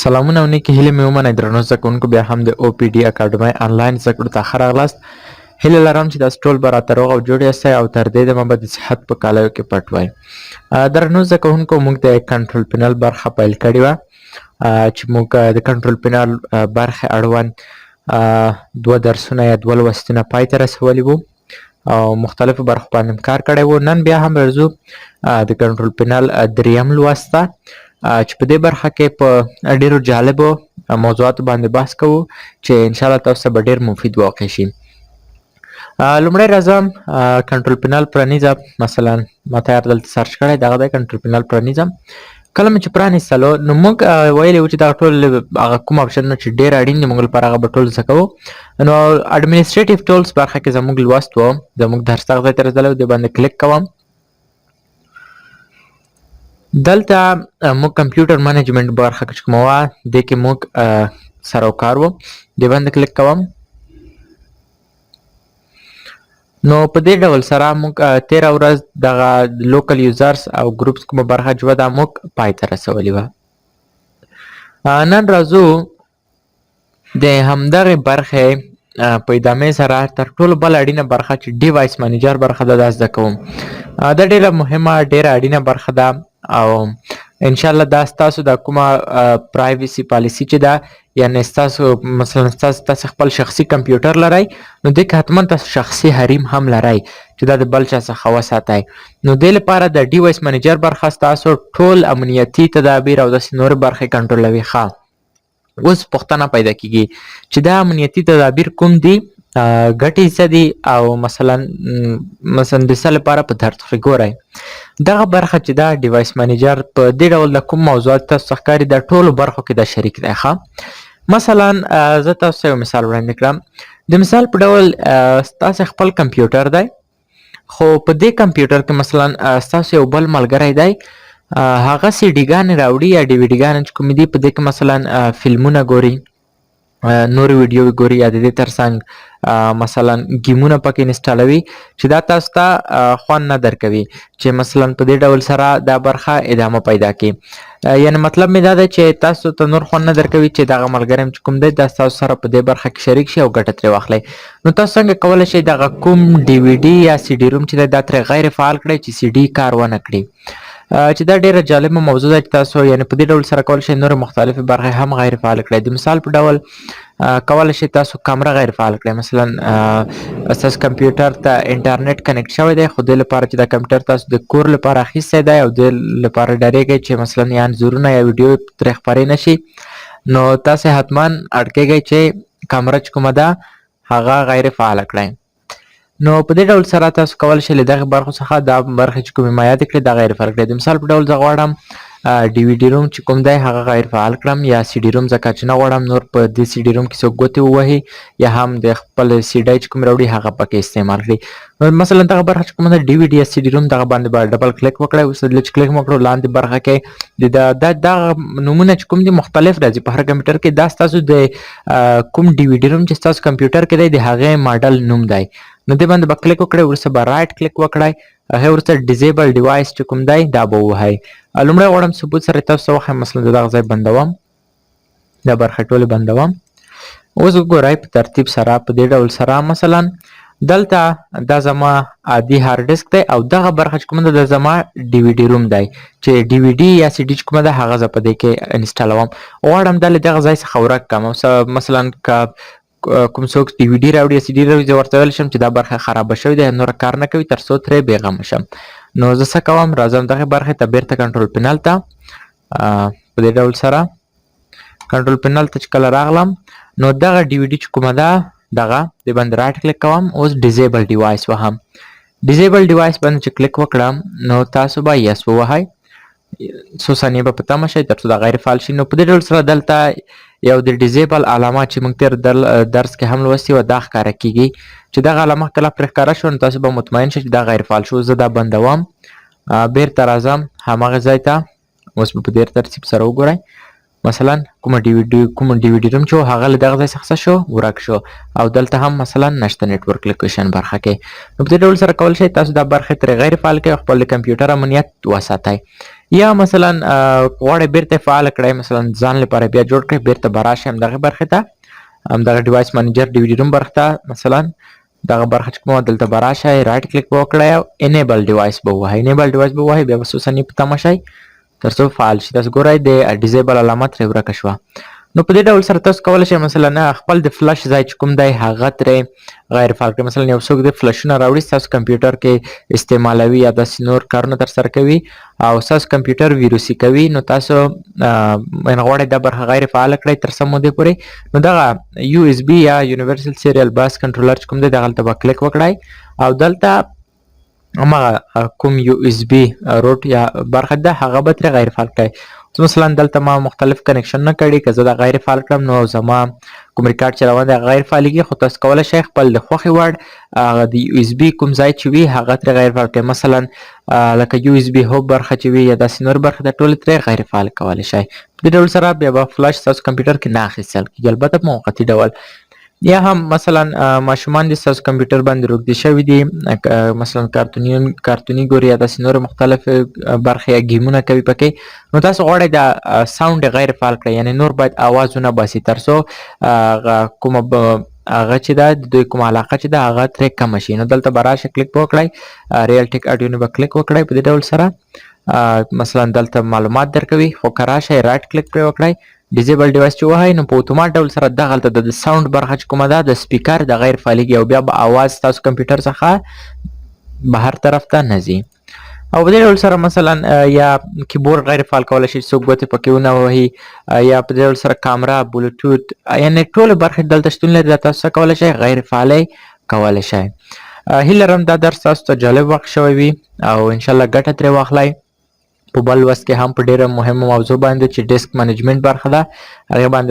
سلامونه او نیکې هیلې مې ومنئ درنو زده کوونکو، بیا هم د او پي ډي اکاډمۍ انلاین زده کړو ته ښه راغلاست. هیله لرم چې تاسو ټول به راته روغ او جوړ یاستئ او تر دې دمه به د صحت په کالیو کې پټ وئ. درنو زده کوونکو، موږ د کنټرول پینل برخه پیل کړې وه چې موږ د کنټرول پینل برخې اړوند دوه درسونه یا دوه لوستونه پای ته رسولي وو او مختلفو برخو باندې هم کار کړی وو. نن بیا هم راځو د کنټرول پینل دریم لوست ته چې په دې برخه کې په ډیرو جالبو موضوعاتو باندې بحث کوو چې ان شاء الله تاسو ته به ډیر مفید واقع شي. لومړی راځم کنټرول پینل پرانیزم. مثلا ما تیار دلته سرچ کړی دغه دی، کنټرول پینل پرانیزم. کله مې چې پرانیستلو نو موږ ویلي وو چې دغه ټول هغه کوم آپشنونه چې ډېر اړین دي موږ لپاره هغه به ټول زده کوو. نو اډمنسټریټیو ټولز برخه کې زموږ لوست و، زموږ درس دغه ځای ته رسېدلی و، دې باندې کلیک کوم. دلته موږ کمپیوټر منیجمنټ برخه کې چې کومه وه دې کې موږ سره کار و، دې باندې کلیک کوم. نو په دې ډول سره موږ تیره ورځ دغه لوکل یوزرز او ګروپس کومه برخه چې وه دا موږ پای ته رسولې وه. نن راځو د همدغې برخې په ادامې سره تر ټولو بله اړینه برخه چې ډیوایس منیجر برخه ده دا زده کوم. دا ډیره مهمه ډیره اړینه برخه ده او ان شاء الله دا ستاسو د کومه پرایویسي پالیسي چې ده، یعنی ستاسو مثلا تاسو خپل شخصي کمپیوټر لرئ نو دې کې حتما تاسو شخصي حریم هم لرئ چې دا د بل چا څخه وساتئ. نو دې لپاره د ډیوایس منیجر برخه ستاسو ټول امنیتي تدابیر او داسې نورې برخې کنټرولوي. ښه، اوس پوښتنه پیدا کیږي چې دا امنیتي تدابیر کوم دي، ګټې څه دي او مثلا د څه لپاره په درد خوري. ګورئ دغه برخه چې دا ډیوایس منیجر په دې ډول د کوم موضوعات تاسو ته ښکاري دا ټولو برخو کې دا شریک دی. ښه، مثلا زه تاسو ته یو مثال وړاندې کړم. د مثال په ډول ستاسو خپل کمپیوټر دی، خو په دې کمپیوټر کې مثلا ستاسو یو بل ملګری دی، هغه سی ډي ګانې راوړي یا ډي وي ډي ګانې چې کومې دي په دې کې مثلا فلمونه ګوري، نورې ویډیوې ګوري یا د دې ترڅنګ مثلا ګیمونه پکې انسټالوي چې دا تاسو ته خوند نه درکوي چې مثلا په دې ډول سره دا برخه ادامه پیدا کړي. یعنی مطلب مې دا دی چې تاسو ته نور خوند نه درکوي چې دغه ملګری چې کوم دی دا ستاسو سره په دې برخه کې شریک شي او ګټه ترې واخلئ. نو تاسو څنګه کولی شئ دغه کوم ډي وي ډي یا سی ډي روم چې دی دا ترې غیر فعال کړئ چې سی ډي کار ونه کړي، چې دا ډیره جالبه موضوع ده چې تاسو یعنی په دې ډول سره کولی شئ نورې مختلفې برخې هم غیر فعال کړئ. د مثال په ډول کولی شئ تاسو کمره غیر فعال کړئ. مثلا ستاسو کمپیوټر ته انټرنیټ کنیکټ شوی دی، خو دې لپاره چې دا کمپیوټر تاسو د کور لپاره اخیستی دی او دې لپاره ډارېږئ چې مثلا یا انځورونه یا ویډیو ترې خپرې نه شي، نو تاسو حتما اړ کېږئ چې کمره چې کومه ده هغه غیر فعاله کړئ. نو په دې ډول سره تاسو کولی شئ له دغه برخو څخه دا برخې چې کومې ما یادې کړې دا غیر فعال کړئ. د مثال په ډول زه غواړم ډي وي ډي روم چې کوم دی هغه غیر فعال کړم یا سی ډي روم، ځکه چې نه غواړم نور په دې سی ډي روم کې څوک ګوتې ووهي یا هم د خپل سی ډي چې کوم راوړي هغه پکې استعمال کړي. نو مثلا دغه برخه چې کومه ده ډي وي ډي یا سی ډي روم دغه باندې به ډبل کلیک وکړئ. اوس چې کلیک مو کړو لاندې برخه کې د دغه نومونه چې کوم دي مختلف راځي په هر کمپیوټر کې. دا ستاسو د کوم ډي وي ډي روم چې ستاسو کمپیوټر کې دی د هغې ماډل نوم دی. نو دې باندې به کلیک وکړئ، وروسته به رایټ کلیک وکړئ، هغې وروسته ډیزیبل ډیوایس چې کوم دی دا به ووهئ. لومړی غواړم ثبوت سره تاسو ته وښیم. مثلا دغه ځای بندوم، دا برخه ټولې بندوم. اوس وګورئ په ترتیب سره په دې ډول سره مثلا دلته دا زما عادي هارډ ډیسک دی او دغه برخه چې کومه ده دا زما ډي وي ډي روم دی چې ډي وي ډي یا سی ډي چې کومه ده هغه زه په دې کې انسټالوم. غواړم دا له دغه ځای څخه ورک کړم. مثلا که کوم څوک ډي وي ډي راوړي یا سی ډي راوړي زه ورته ویلی شم چې دا برخه خرابه شوې ده نوره کار نه کوي تر څو ترې بېغمه شم. نو زه څه کوم، راځم دغې برخې ته بېرته کنټرول پینل ته په دې ډول سره کنټرول پینل ته چې کله راغلم نو دغه ډي وي ډي چې کومه ده دغه دې باندې رایټ کلیک کوم، اوس ډیزیبل ډیوایس وهم. ډیزیبل ډیوایس باندې چې کلیک وکړم نو تاسو به یس ووهئ، څو ثانیې به په تمه شئ تر څو دا غیر فعال شي. نو په دې ډول سره دلته یو د ډیزیبل علامه چې موږ تېر درس کې هم لوستې وه دا ښکاره کیږي چې دغه علامه کله پرې ښکاره شوه نو تاسو به مطمئن شئ چې دا غیر فعال شو. زه دا بندوم، بیرته راځم هماغه ځای ته. اوس به په ډېر ترتیب سره وګورئ. مثلا کومه ډي وي ډي کوم ډي وي ډي روم چې هغه له دغه ځای څخه څه شو ورک شو او دلته هم مثلا نشته نیټورک لوکیشن برخه کې. نو په دې ډول سره کول شئ تاسو دا برخه ترې غیر فعال کړئ او خپل کمپیوټر امنیت وساتئ. یا مثلا غواړئ بیرته فعال کړئ، مثلا ځان لپاره بیا جوړ کړئ، بیرته به راشئ همدغه برخې ته، همدغه device manager DVD ROM برخې ته. مثلا دغه برخه چې کومه دلته به راشئ، right click به وکړئ او enable device به ووهئ. Enable device به ووهئ، بیا به څو ثانیې په تمه شئ تر څو فعال شي. تاسو ګورئ، د disable علامت ترې ورکه شوه. نو په دې ډول سره تاسو کولی شئ مثلا خپل د فلش ځای چې کوم دی هغه ترې غیر فعال کړئ. مثلا یو څوک د فلشونه راوړي، ستاسو کمپیوټر کې استعمالوي یا داسې نور کارونه ترسره کوي او ستاسو کمپیوټر ویروسي کوي، نو تاسو غواړئ دا برخه غیر فعاله کړئ تر څه مودې پورې. نو دغه USB یا universal serial bus controller چې کوم دی، دغلته به کلیک وکړئ او دلته هماغه کوم USB root یا برخه ده هغه به ترې غیر فعال کړئ. مثلا دلته ما مختلف connection نه کړي، که زه دا غیر فعال کړم نو زما کوم ریکارډ چې روان دی هغه غیر فعالېږي. خو تاسو کولی شئ خپل د خوښې وړ هغه د USB کوم ځای چې وي هغه ترې غیر فعال کړئ. مثلا لکه USB hub برخه چې وي یا داسې نور برخه ده، ټول ترې غیر فعال کولی شئ. په دې ډول سره بیا به فلش ستاسو کمپیوټر کې نه اخیستل کېږي، البته په موقتي ډول. یا هم مثلا ماشومان دي، ستاسو کمپیوټر باندې روږدي شوي دي، مثلا کارتوني ګوري یا داسې نور مختلف برخې یا ګیمونه کوي پکې، نو تاسو غواړئ دا sound غیر فعال کړئ، یعنی نور باید اواز ونه باسي تر څو هغه کومه هغه چې ده د دوی کومه علاقه چې ده هغه ترې کمه شي. نو دلته به راشه، کلیک به وکړئ، Realtek audio به کلیک وکړئ. په دې ډول سره مثلا دلته معلومات درکوي، خو که راشئ right click پرې وکړئ، disable device چې وهئ، نو په اتومات ډول سره دغلته د sound برخه چې کومه ده د سپیکر د غیر فعالېږي او بیا به اواز ستاسو کمپیوټر څخه بهر طرف ته نه ځي. او په دې ډول سره مثلا یا کیبورډ غیر فعال کولی شئ چې څوک ګوتې پکې ونه وهي، یا په دې ډول سره کامره، بلوټوت، یعنی ټول برخې دلته شتون لري، دا تاسو څه کولی شئ؟ غیر فعالې کولی شئ. هیله لرم دا درس تاسو ته جالب واقع شوی وي او انشاءالله ګټه ترې واخلئ. په بل لوست کې هم په ډیره مهمه موضوع باندې چې disk management برخه ده هغې باندې